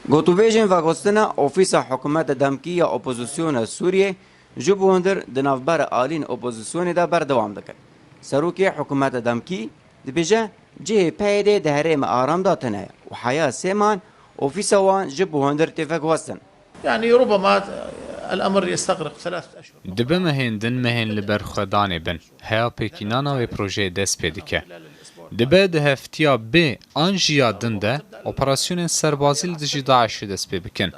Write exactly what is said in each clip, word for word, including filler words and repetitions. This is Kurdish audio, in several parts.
Gotûbêjên vegostina Ofîsa Hikûmeta Demkî ya Opozisyona Sûriyê ji bo hundir di navbera aliyên opozisyonê de berdewam dikin. Serokê Hikûmeta Demkî dibêje, cihê P Y D di herêma Aram de tune ye û heya sê mah ofîsa wan ji bo hundir tê veguhestin. يعني ربما الأمر يستغرق ثلاثة أشهر. Dibe mehên din mehên li ber xwe danê bin, heya pêkînana wê projeyê dest pê dike. Dibe di heftiya bê an jî ya din de operasyonên serbazî li dijî DAIŞê dest pê bikin.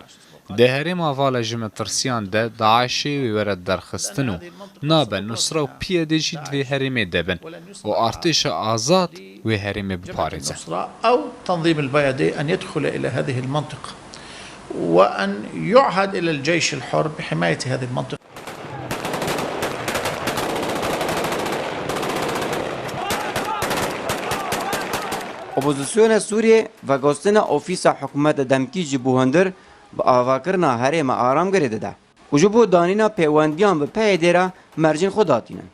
Di herêma Vala ji metirsiyan de DAIŞê wê were derxistin û nabe Nusra û P Y D jî di vê herêmê de bin û artêşa azad wê herêmê biparêze. النصرة أو تنظيم البيادي أن يدخل إلى هذه المنطقة، وأن يعهد إلى الجيش الحر بحماية هذه المنطقة. Opozisyona Sûriyê vegostina Ofîsa Hikûmeta Demkî ji bo hundir bi avakirina herêma Aram girê dide û ji bo danîna pêwendiyan bi P Y D re mercên xwe datînin.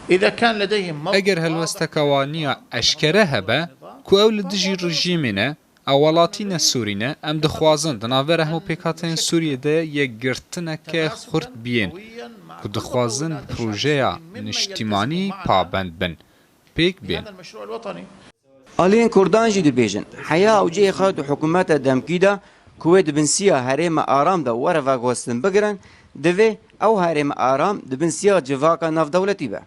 إذا كان لديهم موقف Eger helwesteke waniya eşkere hebe ku ew li dijî rejîmê ne, ew welatî ne Sûrî ne, em dixwazin di navbera hemû pêkhateyên Sûriyê de yekgirtineke xurt biyên ku dixwazin bi projeya niştimanî pabend bin, pêk bên. هذا المشروع الوطني. Aliyên Kurdan jî dibêjin, heya ew cihê xwe di hikûmeta demkî de ku wê di bin siya herêma Aram de were veguhestin bigirin, divê ew herêma Aram di bin siya civaka navdewletî be.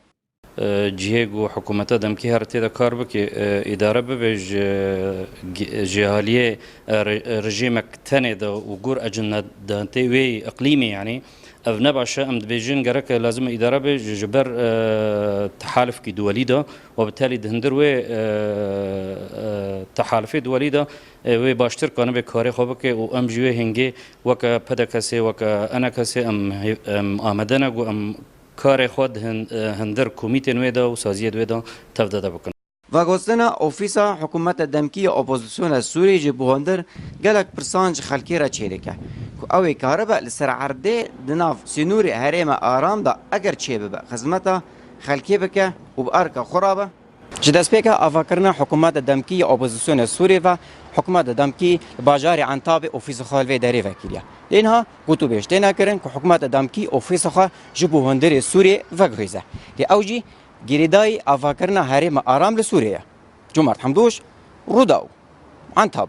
Cihê ku hikûmeta demkî here tê de kar bike, îdare bibe ji, ji aliyê re-, rejîmek tenê de û gor ecindantê wê îqlîmê, yanî ev ne baş e. Em dibêjin gerek lazim e îdare be ji, ji ber, e, tehalifkî duwelî de û bi telî di hundir wê, e, e, tehalifê duwelî de, e, wê baştir kanibe karê xwe bike û em ji wê hingê weke P D K S, weke E N K S em hê-, em amade ne ku em karê xwe di hin-, e, hundir komîtên wê de û saziyê di wê de tevde de bikin. Vegostina Ofîsa Hikûmeta Demkî ya Opozisyona Sûriyê ji bo hundir gelek pirsan ji xelkê re çêdike ku ew ê karibe li ser erdê di nav sînorê herêma Aram de eger çêbibe xizmeta xelkê bike û bi erka xwe re be. Ji destpêka avakirina Hikûmeta Demkî ya Opozisyona Sûriyê ve Hikûmeta Demkî li bajarê Entabê ofîsa xwe li vê derê vekiriye. Lê niha gotûbêj têne kirin ku Hikûmeta Demkî ofîsa xwe ji bo hundirê Sûriyê veguhêze. Lê ew jî girêdayî avakirina herêma Aram li Sûriyê ye. Cumart Hemdoş, Rûdaw, Entab.